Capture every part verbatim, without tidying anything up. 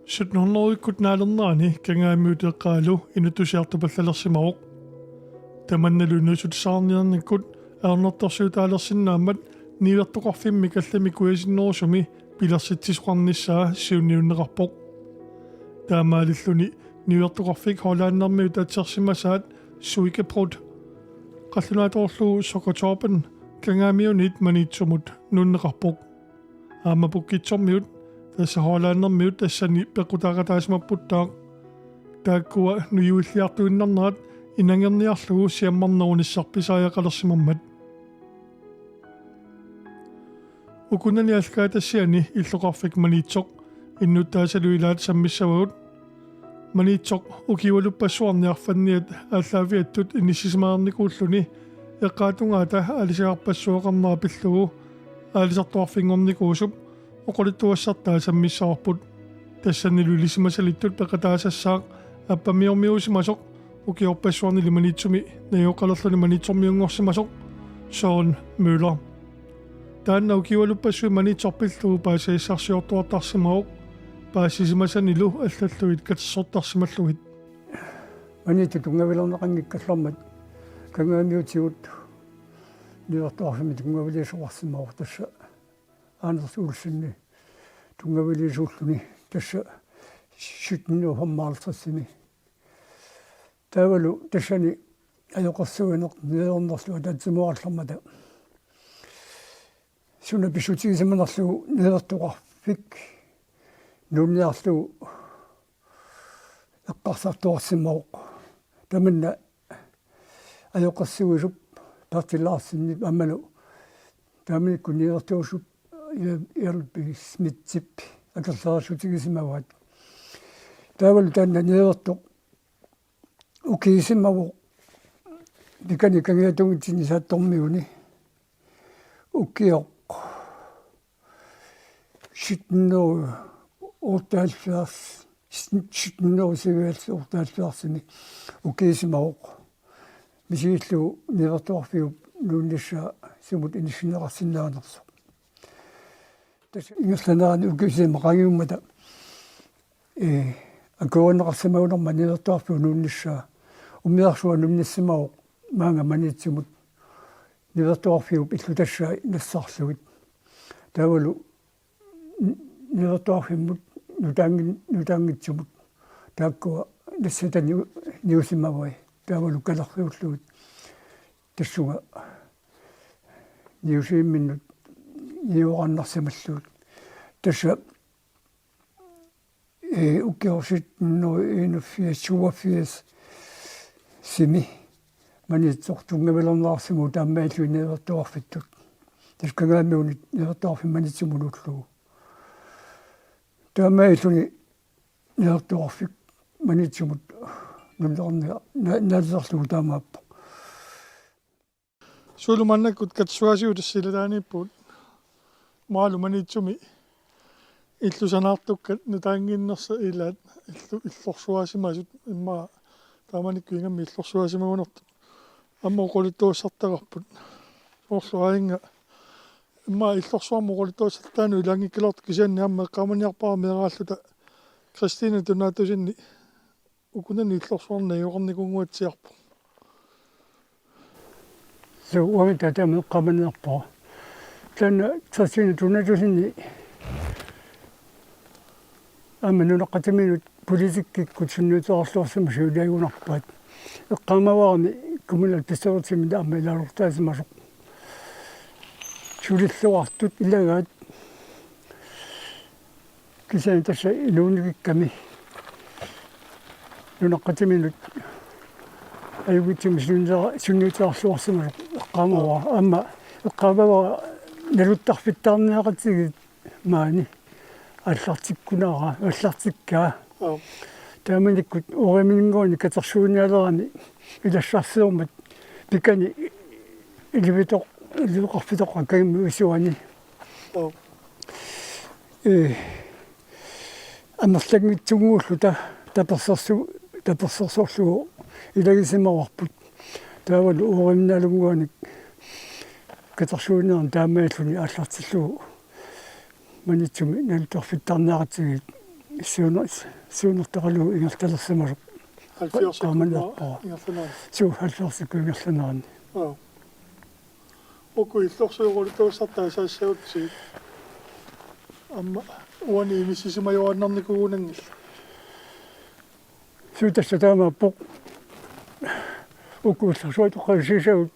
Sytten hundrede-ikkut naalernerani Kangaamiut eqqaalu inuttut siartupallalersimavoq. Tamannalu inuussutissaarniarnikkut ajornartorsiutaalersinnaammat niuertoqarfimmi kallamik kujasinnerusumi pilersitsisoqarnissaa siunniunneqarpoq. Taamaalilluni niuertoqarfik hollændimiut atsersimasaat Suikebrød qallunaatoorlugu Sukkertorte Kangaamiunit Maniitsumut nuunneqarpoq. Aamma Pukkitsormiut, tassa hollændimiut tassani peqqutaaqataasimapputtaaq. Taakkua nujuilliartuinnarnerat inangerniarlugu siammarnerunissaat pisariaqalersimammat. Ukunani Alasakaattassiani illoqarfik Maniitsoq innuttaasalu ilaat sammissavagut. Maniitsoq ukiualuppassuarni arfanniat aallaaviattut inissisimaarnikuulluni eqqaatungaata aalisagarpassuaqarnera pillugu aalisartuarfinngornikuusup oqaluttuassartaa sammissavarput. Tassanilu ilisimasalittut peqataasassaaq appamiormiuusimasoq ukiorpassuarnili Maniitsumi najugaqalerluni Maniitsormiunngorsimasoq Søren Møller. Taanna ukiualuppassuit Maniitsoq pillugu paasisassarsiortuartarsimavoq, paasisimasanilu allallugit katersortarsimallugit. Maniitsoq tunngavilerneqanngikkallarmat Kangaamiutigut niuertoqarfimmi tunngaviliisoqarsimavoq, tassa Anders Olsenip tunngaviliisuulluni, tassa sytten hundrede og femoghalvtredsimi. Taavalu tassani ajoqersuineq niuernerlu ataatsimoorallarmata suna pissutigisimanerlugu niuertoqarfik nuunniarlugu eqqarsartuarsimavoq. Tamanna ajoqersuisup Bertel Larsenip aammalu taamanikkut niuertuusup J-, J L B Smithip akerliarissutigisimavaat. Taavalu taanna niuertoq ukiisimavoq pikani kangiatungitsinni Saattormiuni. Ukioq sytten hundrede otteoghalvfjerds, sytten hundrede syvoghalvfjerdsimi ukiisimavoq. Misigillugu niuertoqarfiup nuunnissaa sumut inissinneqarsinnaanersoq. Tassa ingerlanerani ukiut sisamat qaangiummata, ee, akuerineqarsimagunarmat niuertoqarfiup nuunnissaa. Umiarsuaq nunnissimavoq maanga Maniitsumut niuertoqarfiup illutassaa nassarlugit. Taavalu n-, niuertoqarfimmut nutaanngin-, nutaanngitsumut taakkua nassatani u-, niusimavai. Taavalu kalerriullugit tassunga niusiiminnut niueqarnarsimallugit. Tassa, ee, ukioq sytten hundrede enogfirs syvogfirsimi Maniitsoq tunngavilerneqarsimavoq taamaalilluni niuertoqarfittut. Tassa Kangaamiunit niuertoqarfik Maniitsumut nuullugu. Taamaalilluni niuertoqarfik Maniitsumut nunnerni-, na-, naalisarlugu taamaappoq. Suullu maannakkut katersugaasigut tassa ilataaniippugut. Imaalu Maniitsumi illut sanaartukkat nutaannginnersat ilaat illu-, illorsuaasimasut, immaqa taamanikkut ingammik illorsuaasimagunartut. Aamma oqaluttuassartaqarput. Soorlu aajunga immaqa illorsuarmut oqaluttuassartaanut ilaanngikkaluartoq, kisianni aamma eqqaamaniarpara meeraalluta Christine Donatussenip ukunani illorsuarni najugaqarnikuunnguatsiarpoq. Suu, uanga taama eqqaamaniarpara. Taanna Christine Donatussenip aamma nunaqqatiminut politikkikkut sunniuteqarluarsimasut ilaagunarpaat. Eqqaamavarami kommunalbestyrelsimi aamma ilaasortaasimasoq. Sulilluartut ilagaat. Kisianni tassa inuunikikkami nunaqqatiminut ajunngitsumik sunniuteqa-, sunniuteqarluarsimasoq eqqaamavara. Aamma eqqaamavara naluttarfittarniaqatigiit maani aallartikkunara, aallartikkaa. Aap. Taamanikkut urimininnguani katersuinialerami ilassarsiormat pikani ilivitoq-, iliveqarfitoqarami isuani. Aap. Ee, amerlanngitsunnguulluta tapersersu-, tapersersorlugu ilagisimavarput. Taavalu uriminialunnguanik katersuiniarneq taamaalilluni aallartillugu Maniitsumi naluttarfittarniaqatigiit Siuner-, siunertaralugu ingerlalersimasoq. Halvfjerds qaamanerpara. Ingerlanerani. Suu, halvfjerds ingerlanerani. Aa. Uku illorsuisoqalutuussartaa saassagutsigit. Aamma uani inissisimajuaannarnikuugunanngillat. Suu, tassa taamaappoq. Uku illorsuit oqaluussisagut.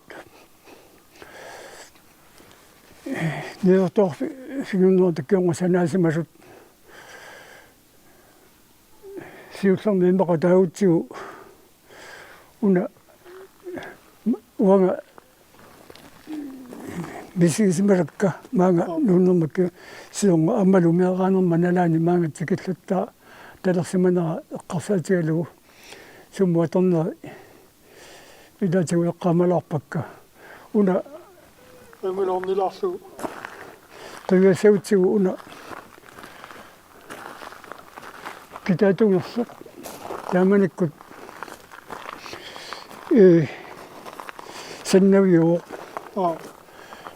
Niuertuarfi-, finngunnerup takkajorngua sanaasimasut. Siullermik immaqa taagutsigu una uanga misigisimasakka maanga nuunnermik siorna aammalu umiaraanerma nalaani maanga tikilluta talersimanera eqqarsaatigalugu sumut atorneri ilaatigut eqqaamalaarpakka. Una qiviarnilaarlugu. Qiviassagutsigu una kitaatungersoq. Taamanikkut, ee, sannaviuvoq. Aa.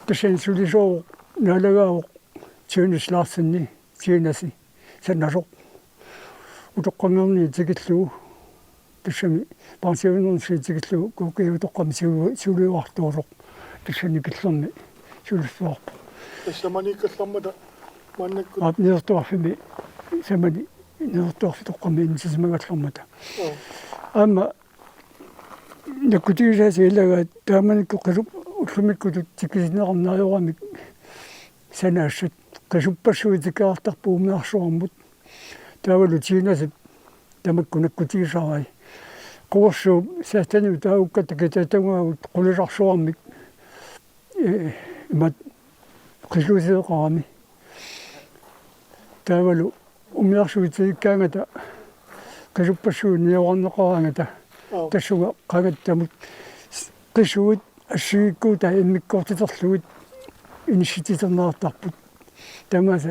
Tassani sulisooq naalagaavoq Tønnes Larsen, Tønnesi sannasoq. Utoqqanngornerni tikillugu. Tassami pensioninerni tikillugu Kukiutoqqami sulu-, suliuartuusoq. Tassani killormi sulissuarpoq. Tassa samaniikkallarmata maannakkut. Aap, Niuertuarfimmi samani Niuertuarfitoqqami inissisimagallarmata. Aa. Aamma nakkutigisaasa ilagaat taamanikkut qisup ullumikkutut tikisinneqarneq ajoramik sanaassat qisuppassuit tikeraartarput umiarsuarmut. Taavalu Tønnesip tamakku nakkutigisarai. Quersuup saatani taagukkatta kitaatungaavut qulisarsuarmik, ee, imaat qisuusiveqarami. Taavalu umiarsuit tikikkaangata qisuppassuit niuerneqaraangata. Aap. Tassunga qangattamut qisuit assigiikkuutaat immikkoortiterlugit inissititerneqartarput. Tamaasa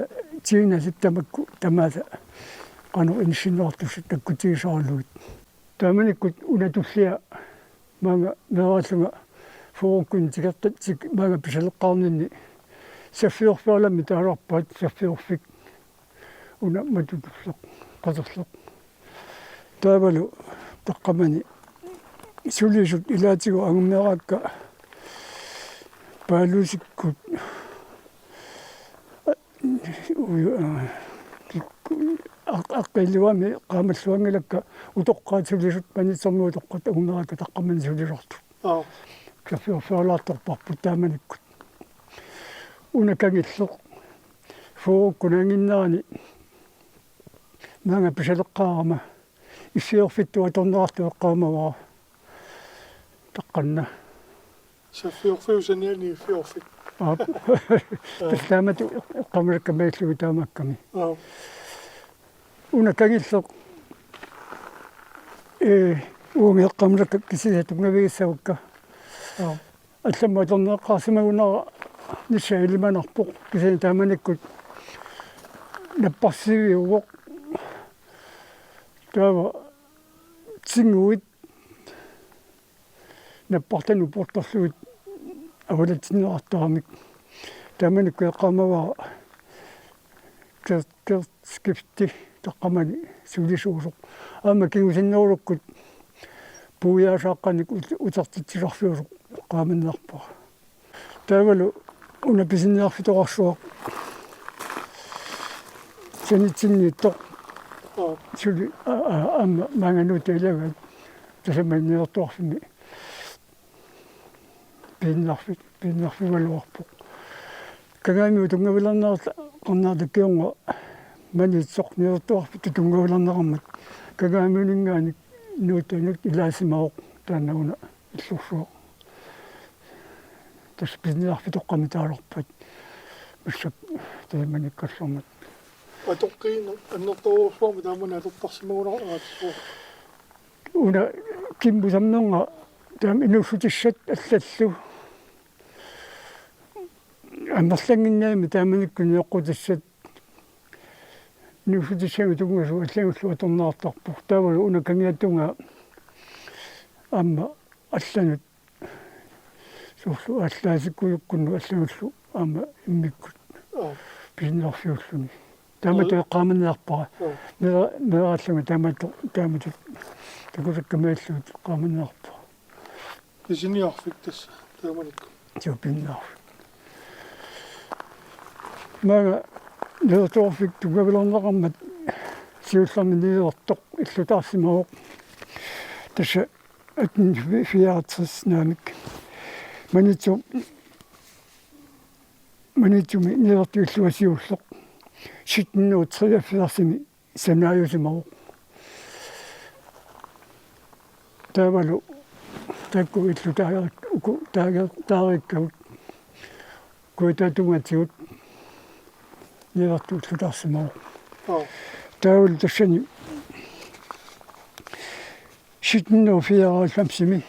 Tønnesip tamakku tamaasa qanoq inissinneqartussat nakkutigisaralugit. Taamanikkut una tullia maanga meeraallunga Fårokkunni tikertat-, tik-, maanga pisaleqqaarninni saffiorfiaralammi taalarpaat, saffiorfik una matutulleq, qaterleq. Taavalu taqqamani sulisut ilaatigut angumeraakka Paalusikkut uju-, aa, kik-, aq-, aqqilluami qaamalluanngilakka utoqqaat sulisut Maniitsormiut utoqqaat angumeraakka taqqamani sulisartut. Aa. Saffiorfiorlaartarparput taamanikkut. Una kangilleq Fårokkunni anginnerani maanga pisaleqqaarama issiorfittut atorneqartoq eqqaamavara. Taqqanna. Saffiorfiup saniani iffiorfik. Aap. Tassa taamatut eqqaamalakka maillugit taamaakkami. Aap. Una kangilleq, ee, uunga eqqaamalakka kisiisa tunngavigissavakka. Aap. Allamut atorneqarsimagunarnissaq ilimanarpoq kisianni taamanikkut napparsiviuvoq. Taava tinguit nappartanut portorlugit avalatsinneqartaramik. Taamanikkut eqqaamavara Ker-, Kerskifte taqqamani sulisuusoq. Aamma kingusinnerusukkut puiaasaaqqanik ut-, utertitsisarfiusoq eqqaamanerpara. Taavalu una pisiniarfitoqarsuaq sanitsinniittoq. Aap. Suli a-, a-, aamma maanga nuuta ilagaat tassami Niuertuarfimmi pisiniarfi-, pisiniarfigaluarpoq. Kangaamiut tunngavilerneqarnerat takkajorngua Maniitsoq Niuertuarfittut tunngavilerneqarmat Kangaamiuninngaanniit nuutanut ilaasimavoq taanna una illorsuaq. Tassa pisiniarfitoqqami taalarpaat. Massakkut tassani manikkallarmat. Atoqqiineq annertoorujussuarmik taamani atortarsimagunarpara. Una kimmusammernga taama inuussutissat allallu. Amerlannginnaami taamanikkut nioqqutissat inuussutissagut tunngasut allagullu atorneqartarpoq. Taavalu una kangiata tungaa aamma allanut soorlu aallaasikujukkunnut allagullu aamma immikkut. Aap. Pisiniarfiulluni. Tamatut eqqaamaniarpara. Meera-, meeraallunga tamatut, tamatut takusakka meeraallugu eqqaamaniarpara. Pisiniarfik tassa taamanikkut. Suu, pisiniarfik. Maanga niuertoorfik tunngavilerneqarmat siullermik niuertoq illutaarsimavoq. Tassa atten fireogtres naamik. Maniitsu-, Maniitsumi niuertoq illua siulleq. Sytten hundrede treogfirsimi sanaajusimavoq. Taavalu taakku illut taarik-, uku taarik-, taarikkagut. Kuitaatungatigut niuertoq illutaarsimavoq. Aap. Taavalu tassani sytten hundrede fireoghalvfemsimi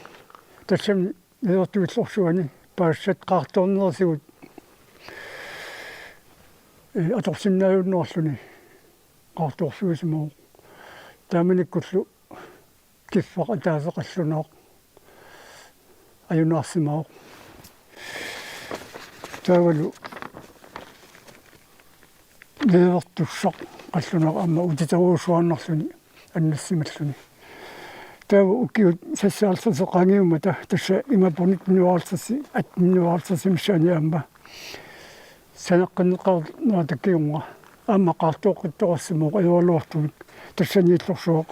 tassani niuertoq illorsuani paassat qaartoornerisigut, eh, atorsinnaajunnaarluni qaartoorfiusimavoq. Taamanikkullu kiffaq ataaseq qallunaaq ajunaarsimavoq. Taavalu niuertussaq qallunaaq aamma utiterujussuarnarluni annassimalluni. Taava ukiut seksoghalvtreds qaangiummata tassa imaappoq nitten hundrede og halvtreds, atten hundrede og halvtreds missaani aamma sanaqqinneqarnerata kingorna aamma qaartooqqittoqarsimavoq ajoraluartumik tassani illorsuaq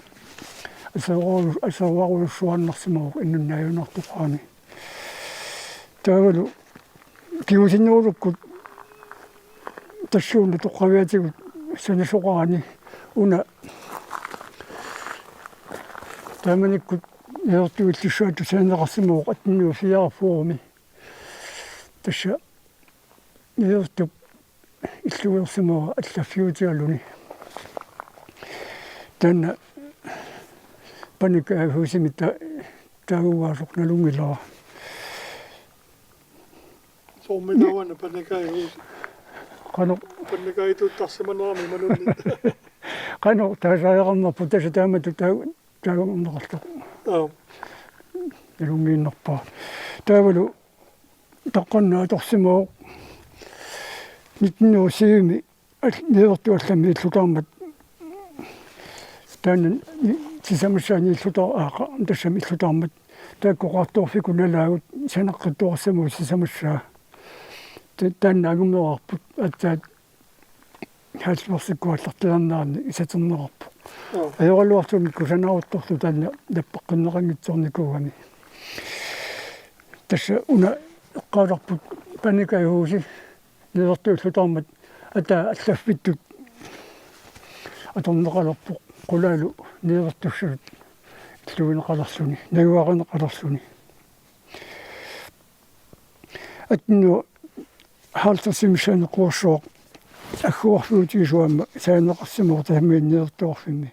aseru-, aserorujussuarnarsimavoq innunnaajunaartoqarani. Taavalu kingusinnerusukkut tassuuna toqqaviatigut sanasoqarani una taamanikkut niuertoq illussuatut sananeqarsimavoq atten hundrede fireogfyrremi. Tassa niuertup illuersimavoq allaffiutigaluni. Taanna panikkaahusimi ta-, taagugaasoq nalunngilara. Soormi taava una panikkaahusi? Qanoq? Panikkaatuttarsimanerami imaluunniit. Qanoq taasariaqarnerput tassa taamatut taa-, taagunneqartoq. Aap. Nalunngiinnarpara. Taavalu taqqanna atorsimavoq nitten hundrede og syvimi al-, niuertoq allamik illutaarmat. Taanna ni-, sisamassaani illuta-, aa, qa-, tassami illutaarmat. Taakku qaartoorfikkut nalaagut sanaqqittoqarsimavoq sisamassaa. Ta-, taanna angumeraarput aatsaat halvfjerdsikkut aallartilernerani isatinneqarpoq. Joo. Ajoraluartumik kusanaruttorlu taanna nappaqqinneqanngitsoornikuugami. Tassa una eqqaasarput panikkaahusii niuertoq illutaarmat ataa allaffittut atorneqalerpoq qulaalu niuertussatut illuineqalerluni, najugarineqalerluni. Atten hundrede og halvtreds missaani quersuaq agguarfiutigisoq aamma sananeqarsimavoq tassami niuertoorfimmi.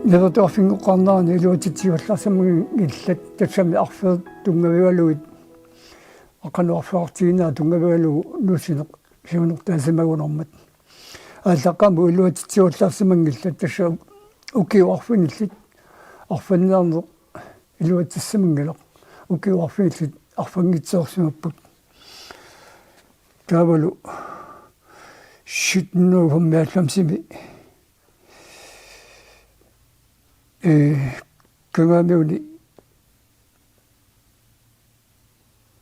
Niuertoorfinngoqqaarnerani iluatsitsiuallaarsimanngillat, tassami arfineq tunngavigalugit, aqqaneq-arfineq-arfigineq tunngavigalugu nuussineq siunertaasimagunarmat. Aallaqqaammut iluatsitsiuallaarsimanngillat, tassa ukiut arfinillit arfanniarneq iluatsissimanngilaq. Ukiut arfinillit arfanngitsoorsimapput. Taavalu sytten hundrede og femoghalvfemsimi, eh, Kangaamiuni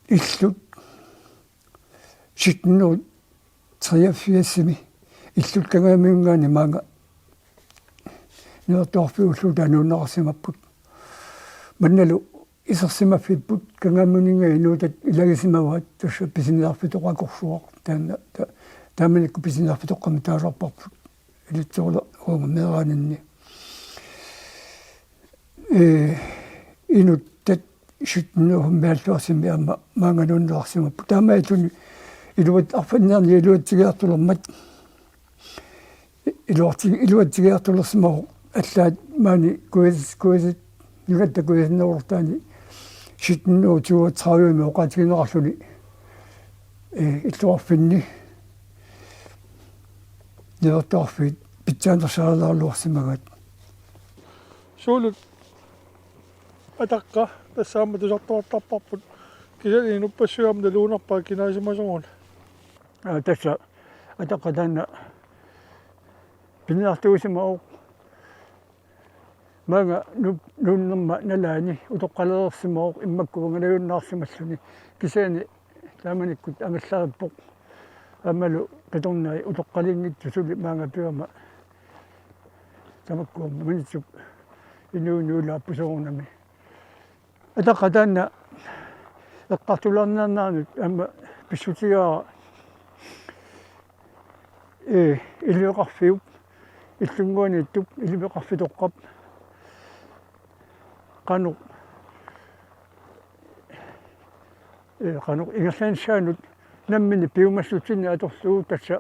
illut sytten hundrede og treogfirsimi illut Kangaamiungaanniit maanga niuertoorfiulluta nuunneqarsimapput. Mannalu isersimaffipput Kangaamiuninngaanniit nuutat ilagisimavaat, tassa pisiniarfitoqakorsuaq. Taanna ta-, taamanikkut pisiniarfitoqqamik taasarparput ilitsoorla uunga meeraaninni. Ee, inuttat sytten hundrede og halvfjerdsimi aamma maanga nuunneqarsimapput. Taamaalilluni iluat-, arfanniarneq iluatsigiartulermat. Iluatsi-, iluatsigiartulersimavoq allaat maani kuis-, kuisit Nunatta kusanarnerulortaani sytten hundrede toogtredive oqaatigineqarluni, eh, illoqarfinni niuertoqarfiit pitsaanersaalaarluarsimagaat. Suulut Ataqqa tassa aamma tusartuartarparput, kisianni inuppassuarnik naluunarpaa kinaasimasoruna. Aa, tassa Ataqqa taanna piniartuusimavoq. Maanga nu-, nuunnerma nalaani utoqqalereersimavoq immakkut uangalajunnaarsimalluni. Kisianni taamanikkut angallarippoq. Aammalu qitornai utoqqaliinngitsut suli maanga pigama. Tamakkuami Maniitsup inuuneq ilaappoq soorunami. Ataqqa taanna eqqartulaarniarneranut aamma pissutigaara, ee, iliveqarfiup, illunnguaniittup iliveqarfitoqqap qanoq, ee, qanoq ingerlanissaanut nammineq piumassutsinnik atorlugu tassa,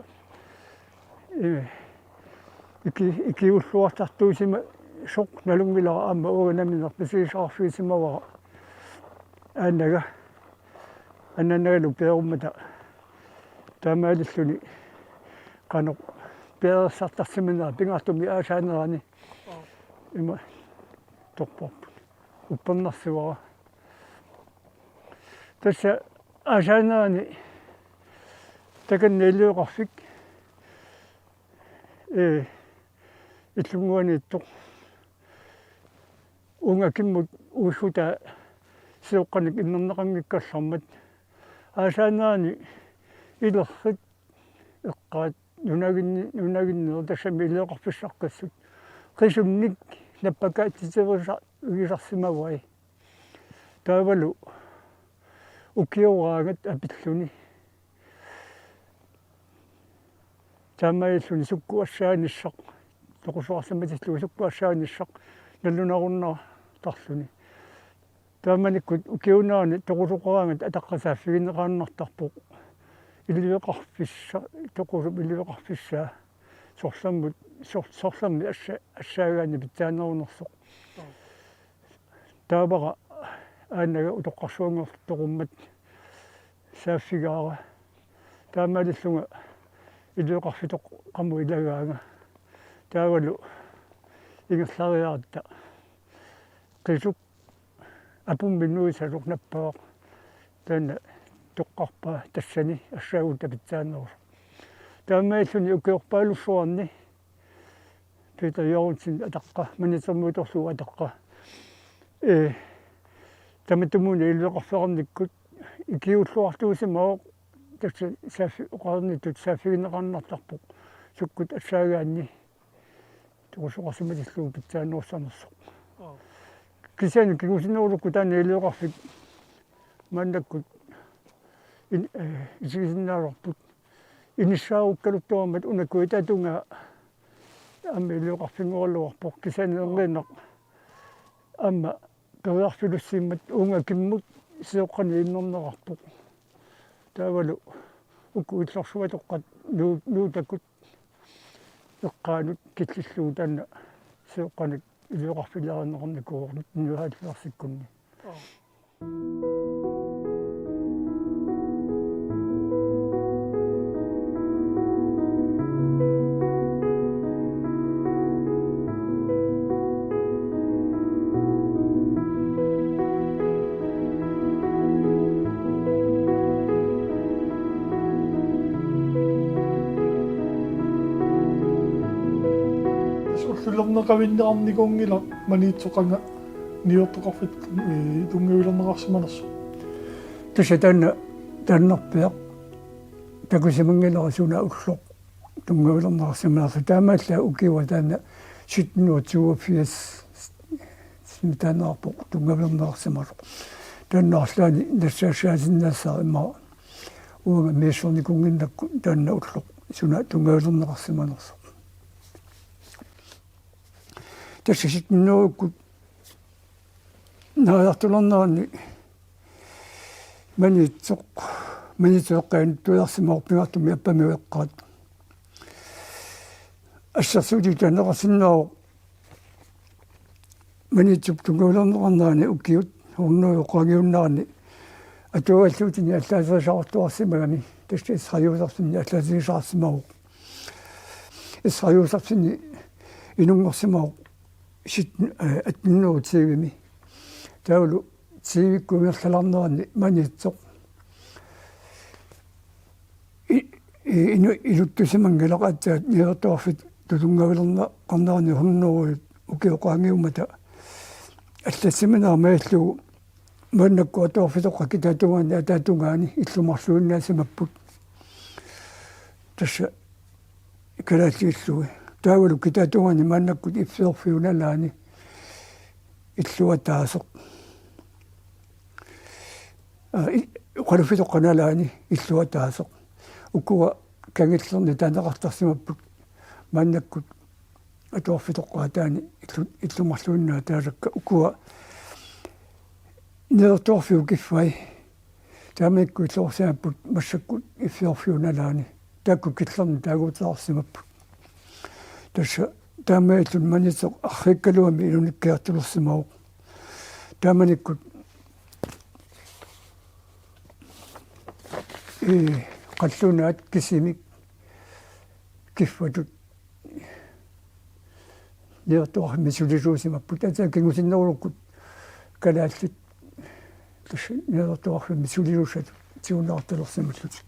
ee, iki-, ikiuulluartartuusimasoq nalunngilara aamma uanga nammineq misigisaqarfigisimavara. Aanaga, anaanagalu peerummata taamaalilluni qanoq peereersartarsimanera pingaartumik aasaanerani ima torporput. Uppernarsivara. Tassa aasaanerani takanna iliveqarfik, ee, illunnguaniittoq uunga kimmut uissutaa sioqqanik immerneqanngikkallarmat. Aasaanerani ilerrit eqqaat nunaginni-, nunaginneq tassami iliveqarfissaqqissut qisunnik nappakaatitigisarsimavai. Taavalu ukioraangat apilluni. Taamaalilluni sukkut assaanissaq, toqusoqarsimatillugu sukkut assaanissaq nalunarunnaartarluni. Taamanikkut ukiuunerani toqusoqaraangat Ataqqa saaffigineqaannartarpoq. Iliveqarfissa-, toqusup iliveqarfissaa sorlermut, sor-, sorlermi assa-, assaagaanni pitsaanerunersoq. Taavara aanaga utoqqarsuanngortoq toqummat saaffigaara. Taamaalillunga iliveqarfitoqqamut ilagaanga. Taavalu ingerlariaratta qisuk apummi nuisasoq nappavaq. Taanna toqqarpaa tassani assaagutta pitsaanerusoq. Taamaalilluni ukiorpaalussuarni Peter Jørgensen Ataqqa, Maniitsormiutorsuup Ataqqa. Ee, tamatumuuna iliveqarfeqarnikkut ikiuulluartuusimavoq tassa saaffi-, oqarnittut saaffigineqaannartarpoq sukkut assaagaanni toqusoqarsimatillugu pitsaanerussanersoq. Aa. Kisianni kingusinnerusukkut taanna iliveqarfik maannakkut in-, ee, isigisinnaalerput. Inissaarukkaluttuarmat una kuitatungaa aamma iliveqarfinngoraluarpoq kisianni erniinnaq aamma periarfilussimmat uunga kimmut sioqqanik immerneqarpoq. Taavalu uku illorsuatoqqat nuu-, nuutakut eqqaanut killillugu taanna sioqqanik iliveqarfiliarineqarnikuuvoq nitten halvfjerdsikkunni. Tassa ullulerneqavinneqarnikuunngilaq Maniitsoq qanga niuertoqarfik, ee, tunngavilerneqarsimanersoq. Tassa taanna, taannarpiaq takusimanngilara suna ulloq tunngavilerneqarsimanersoq. Taamaallaat ukioq taanna sytten hundrede toogfirs taannaarpoq tunngavilerneqarsimasoq. Taanna arlaanni nassaassaasinnaassavara immaqa uanga misissornikuunnginnakku taanna ulloq suna tunngavilerneqarsimanersoq. Tassa sytten hundredeukkut naajartulernerani Maniitsoq, Maniitsoq eqqaanut tuiarsimavoq pingaartumik Appamiut eqqaat. Assersuutitut taneqarsinnaavoq Maniitsup tunngavilerneqarnerani ukiut hunnorujoqaangiunnerani atuagalluutini allaaserisaqartuarsimagami, tassa S H J-erfinni allaasigisaqarsimavoq. S H J-erfinni inunngorsimavoq sit-, øh, attenhundrede tyvemi. Taavalu tyvekkut ingerlalernerani Maniitsoq i-, i-, inu-, iluttusimanngilaq aatsaat Naleqqutip tunngavilerneqarnerani hunnorujuit ukiut qaangiummata allassiminera maillugu maannakkut atuarfitoqqat kitaatungaani ataatungaani illumarluinnaasimapput. Tassa kalaallit illui. Taavalu kitaatungaani maannakkut Iffiorfiup nalaani illuataasoq. Aa, i-, oqaluffitoqqap nalaani illuataasoq. Ukua kangillerni taaneqartarsimapput maannakkut atuarfitoqqaataani illu-, illumarluinnaat taasakka ukua Naleqqutip kiffai. Taamanikkut illorsimapput massakkut Iffiorfiup nalaani. Taakku killernit taaguuteqarsimapput. Tassa taamaalilluni Maniitsoq arriikkaluami inunikkiartulersimavoq. Taamanikkut ee, qallunaat kisimik kiffatut Naleqqutip sulisuusimapput. Aatsaat kingusinnerusukkut kalaallit tassa Naleqqutip sulisuusat tiguneqartalersimallutik.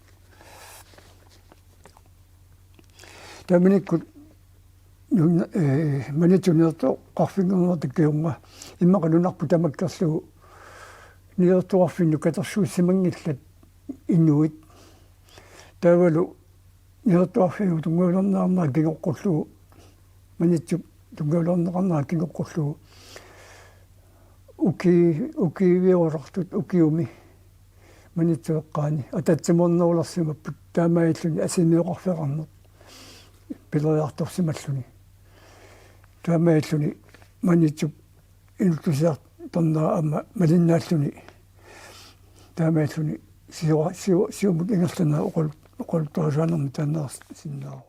Taamanikkut nun-, ee, Maniitsup Naleqqutip qarfinngornerata kingorna immaqa nunarput tamakkerlugu Naleqqutip katersuussimanngillat inuit. Taavalu Naleqqutip tunngavilerneqarnera kingoqqullugu, Maniitsup tunngavilerneqarnera kingoqqullugu uki-, ukiiviorartut ukiumi Maniitsup eqqaani atatsimoornerulersimapput taamaalilluni asimioqarfeqarneq pileriartorsimalluni. Taamaalilluni Maniitsup inuttusiartornera aamma malinnaalluni. Taamaalilluni siua-, siu-, siumut ingerlanerat oqal-, oqaluttarisaanermik taanna sinnaavoq.